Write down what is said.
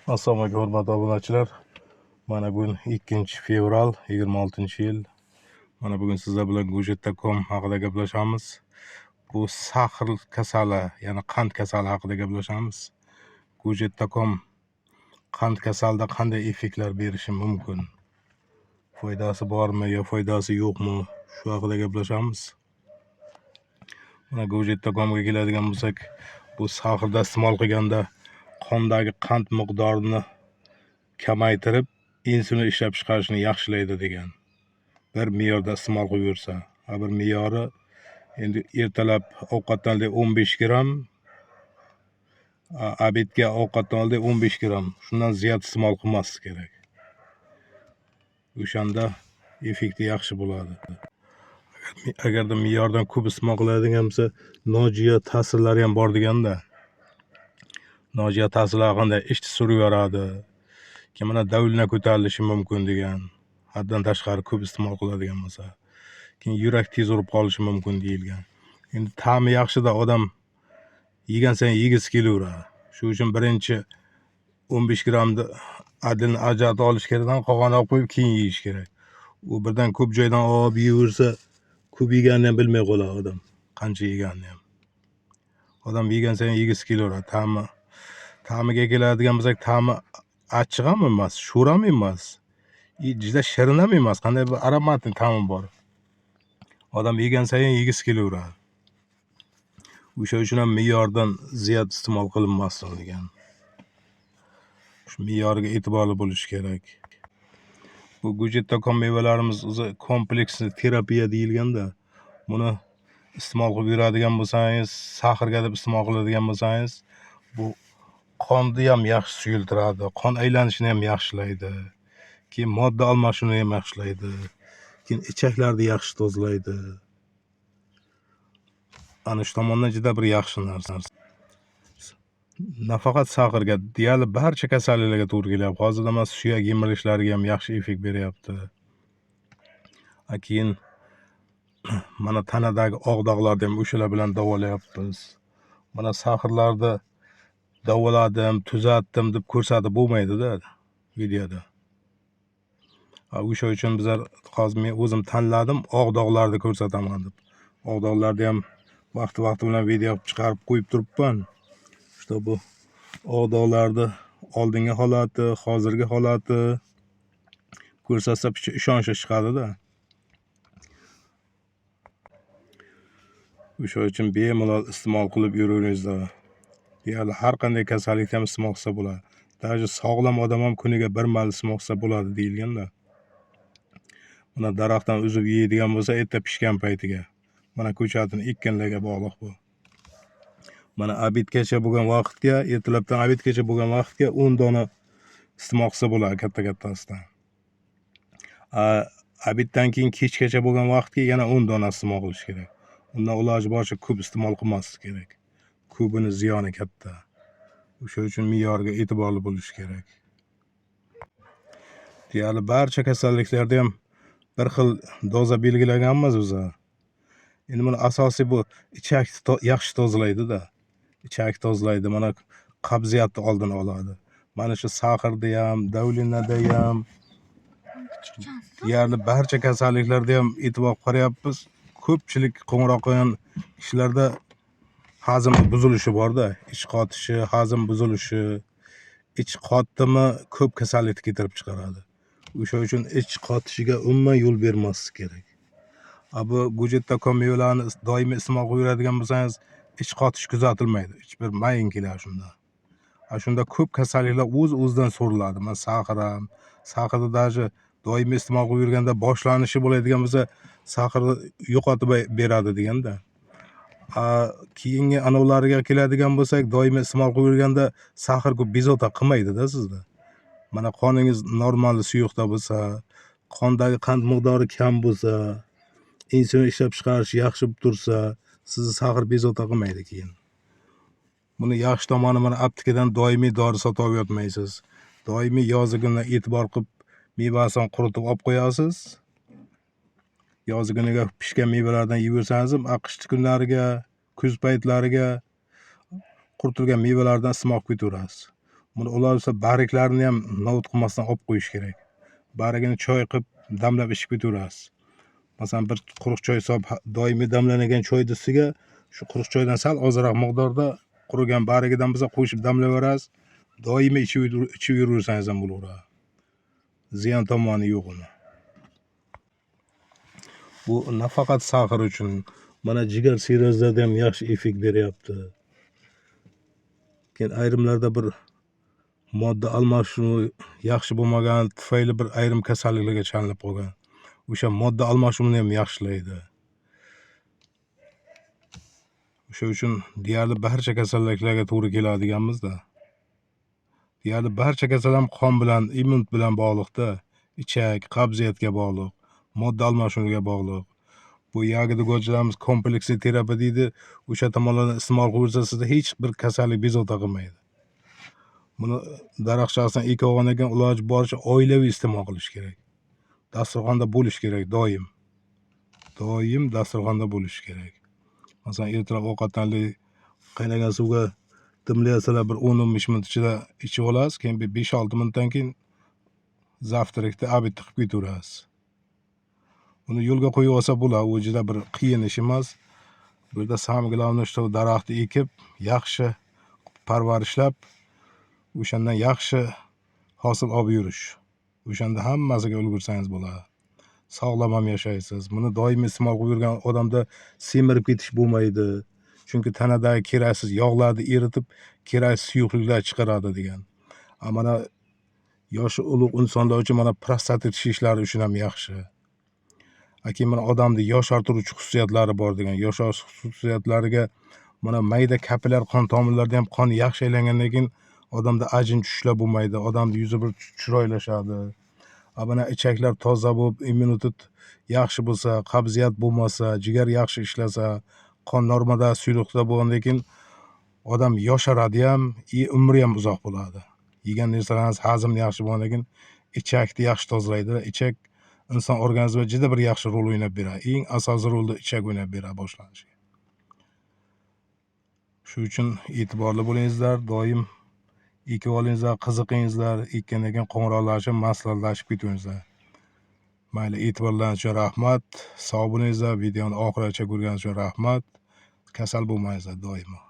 Assalomu alaykum, hurmatli obunachilar. Mana bugun 2 fevral 26-yil. Mana bugun sizlar bilan Gujetta.com haqida gaplashamiz. Bu сахар kasali, ya'ni qand kasali haqida gaplashamiz. Gujetta.com qand kasalida qanday effektlar berishi mumkin? Foydasi bormi yo foydasi yo'qmi? Shu haqida gaplashamiz. Mana Gujetta.comga keladigan bo'lsak, bu сахар da iste'mol qilganda qondagi qand miqdorini kamaytirib, insulin ishlab chiqarishni yaxshilaydi degan. Bir me'yorda iste'mol qilib yursa, ha, bir me'yori endi ertalab ovqatdan oldin 15 gramm, обед ga ovqatdan oldin 15 gramm, shundan ziyod iste'mol qilmaslik kerak. O'shanda effekti yaxshi bo'ladi. Agarda me'yordan ko'p iste'mol qiladigan bo'lsa, nojo'ya ta'sirlari ham bor deganda. Nojo'ya ta'sirlar qanday? Ichni surib yuboradi. Keyin mana давление ko'tarilishi mumkin degan. Haddan tashqari ko'p iste'mol qiladigan bo'lsa. Keyin yurak tez urib qolishi mumkin deyilgan. Endi ta'mi yaxshida, odam yegan sayin yegisi kelaveradi. Shu uchun birinchi 15 grammni adilni ajratib olish kerak, qolganini olib qo'yib keyin yeyish kerak. U birdan ko'p joydan olib yeyaversa, ko'p yeganini ham bilmay qoladi odam, qancha yeganini ham. Odam yegan sayin yegisi kelaveradi. Ta'miga keladigan bo'lsak, ta'mi achchiq ham emas, sho'r ham emas, и juda shirin ham emas, qanday bir ароматный ta'mi bor. Odam yegan sayin yegisi kelaveradi. O'sha uchun ham me'yordan ziyod iste'mol qilinmasin degan. Shu me'yoriga e'tiborli bo'lish kerak. Bu Gujetta.com mevalarimiz o'zi kompleksli terapiya deyilganda, buni iste'mol qilib yuradigan bo'lsangiz, сахар ga deb iste'mol qiladigan bo'lsangiz, bu qonni ham yaxshi suyultiradi, qon aylanishini ham yaxshilaydi. Keyin modda almashinuvini ham yaxshilaydi. Keyin ichaklarni yaxshi tozalaydi. Ana shu tomondan juda bir yaxshi narsa. Nafaqat сахар ga, deyarli barcha kasalliklarga to'g'ri kelyapti. Hozirda mana suyak yemirilishlariga ham yaxshi effekt beryapti. A keyin mana tanadagi oq dog'larni ham o'shalar bilan davolayapmiz. Mana сахар larni davoladim, tuzatdim deb ko'rsatib bo'lmaydi-da videoda. O'sha uchun bizlar hozir men o'zim tanladim, oq dog'larni ko'rsataman deb. Oq dog'larni ham vaqti-vaqti bilan video qilib chiqarib qo'yib turibman. Чтобы oq dog'larni oldingi holati, hozirgi holati ko'rsatsa, picha ishonchi chiqadi-da. O'sha uchun bemalol iste'mol qilib yuraveringizlar. Deyarli har qanday kasallikda ham iste'mol qilsa bo'ladi. Даже sog'lom odam ham kuniga bir mahal iste'mol qilsa bo'ladi deyilganda. Mana daraxtdan uzib yeydigan bo'lsa, erta pishgan paytiga. Mana ko'chatini ekkanlarga bog'liq bu. Mana обед gacha bo'lgan vaqtga, ertalabdan обед gacha bo'lgan vaqtga 10 dona iste'mol qilsa bo'ladi katta-kattasidan. Обед dan keyin kechgacha bo'lgan vaqtga yana 10 dona iste'mol qilish kerak. Undan iloji boricha ko'p iste'mol qilmaslik kerak. Ko'pini ziyoni katta. O'sha uchun me'yorga e'tiborli bo'lish kerak. Deyarli barcha kasalliklarda ham bir xil doza belgilaganmiz o'zi. Endi buni asosiy bu ichakni yaxshi tozalaydi-da. Ichak tozalaydi, mana qabziyatni oldini oladi. Mana shu сахар da ham, давление da ham, deyarli barcha kasalliklarda ham e'tibor qarayapmiz. Ko'pchilik qo'ng'iroq qilgan kishilarda hazm buzilishi bor-da. Ich qotishi, hazm buzilishi, ich qotdimi, ko'p kasallikni keltirib chiqaradi. O'sha uchun ich qotishiga umuman yo'l bermaslik kerak. A bu Gujetta.com mevalarini doimiy iste'mol qilib yuradigan bo'lsangiz, ich qotish kuzatilmaydi. Ich bir mayin keladi shunda. A shunda ko'p kasalliklar o'z-o'zidan so'riladi. Mana сахар ham, сахар ni даже doimiy iste'mol qilib yurganda boshlanishi bo'ladigan bo'lsa, сахар ni yo'qotib beradi deganda. A keyingi anovlariga keladigan bo'lsak, doimiy iste'mol qilib yurganda сахар ko'p bezovta qilmaydi-da sizni. Mana qoningiz normal suyuqda bo'lsa, qondagi qand miqdori kam bo'lsa, insulin ishlab chiqarish yaxshi bo'lib tursa, sizni сахар bezovta qilmaydi keyin. Buni yaxshi tomoni, mana aptekadan doimiy dori sotib olib yotmaysiz. Doimiy yozi kuni e'tibor qilib mevasini quritib olib qo'yasiz. Yozi kuniga pishgan mevalardan yeyversangiz ham, qishki kunlariga, kuz paytlariga quritilgan mevalardan iste'mol qilib ketaverasiz. Buni ular bo'lsa bariklarini ham novut qilmasdan olib qo'yish kerak. Barigini choy qilib damlab ichib ketaverasiz. Masalan, bir quruq choy solib doimiy damlanadigan choyni ustiga shu quruq choydan sal ozroq miqdorda qurigan barigidan bo'lsa qo'shib damlayverasiz. Doimiy ichib yuraversangiz ham bo'laveradi. Ziyon tomoni yo'q uni. Bu nafaqat сахар uchun, mana jigar sirrozlarda ham yaxshi effekt beryapti. Keyin ayrimlarda bir modda almashuvi yaxshi bo'lmagani tufayli bir ayrim kasalliklarga chalinib qolgan. O'sha modda almashuvini ham yaxshilaydi. O'sha uchun deyarli barcha kasalliklarga to'g'ri keladiganmiz-da. Deyarli barcha kasal ham qon bilan, immun bilan bog'liqda. Ichak, qabziyatga bog'liq, modda almashuviga bog'liq. Bu ягода gojilarimiz kompleksli terapiya deydi. O'sha tomonlardan iste'mol qilaversa, sizda hech bir kasallik bezovta qilmaydi. Buni daraxtchasini ekib olgandan keyin iloji boricha oilaviy iste'mol qilish kerak. Dasturxonda bo'lishi kerak doim. Doim dasturxonda bo'lishi kerak. Masalan, ertalab ovqatdan qaynagan suvga dimlayapsizlar, bir 10-15 minut ichida ichib olasiz, keyin bir 5-6 minutdan keyin завтрак da, обед da qilib ketaverasiz. Uni yo'lga qo'yib olsa bo'ladi, u juda bir qiyin ish emas. Bu yerda самое главное, что daraxtni ekib, yaxshi parvarishlab, o'shandan yaxshi hosil olib yurish. O'shanda hammasiga ulgursangiz bo'ladi. Sog'lom ham yashaysiz. Buni doimiy iste'mol qilib yurgan odamda semirib ketish bo'lmaydi. Chunki tanadagi keraksiz yog'larni eritib, keraksiz suyuqliklar chiqaradi degan. Mana yoshi ulug' insonlar uchun mana prostatit shishlari uchun ham yaxshi. Keyin mana odamni yoshartiruvchi xususiyatlari bor degan. Yoshartirish xususiyatlariga mana mayda kapillyar qon tomirlarida ham qon yaxshi aylangandan keyin odamda ajin tushishlar bo'lmaydi, odamni yuzi bir chiroylashadi. Mana ichaklar toza bo'lib, immunitet yaxshi bo'lsa, qabziyat bo'lmasa, jigar yaxshi ishlasa, qon normada suyuqlikda bo'lgandan keyin odam yosharadi ham, umri ham uzoq bo'ladi. Yegan narsalarimiz hazmni yaxshi bo'lgandan keyin ichakni yaxshi tozalaydi. Ichak inson organizmida juda bir yaxshi rol o'ynab beradi. Eng asosiy rolni ichak o'ynab beradi boshlanishiga. Shu uchun e'tiborli bo'lingizlar, doim ekib olingizlar, qiziqingizlar, ekkandan keyin qo'ng'iroqlashib, maslahatlashib ketingizlar. Mayli, e'tiborlaringiz uchun rahmat. Sog' bo'lingizlar, videoni oxirigacha ko'rganingiz uchun rahmat. Kasal bo'lmangizlar doimo.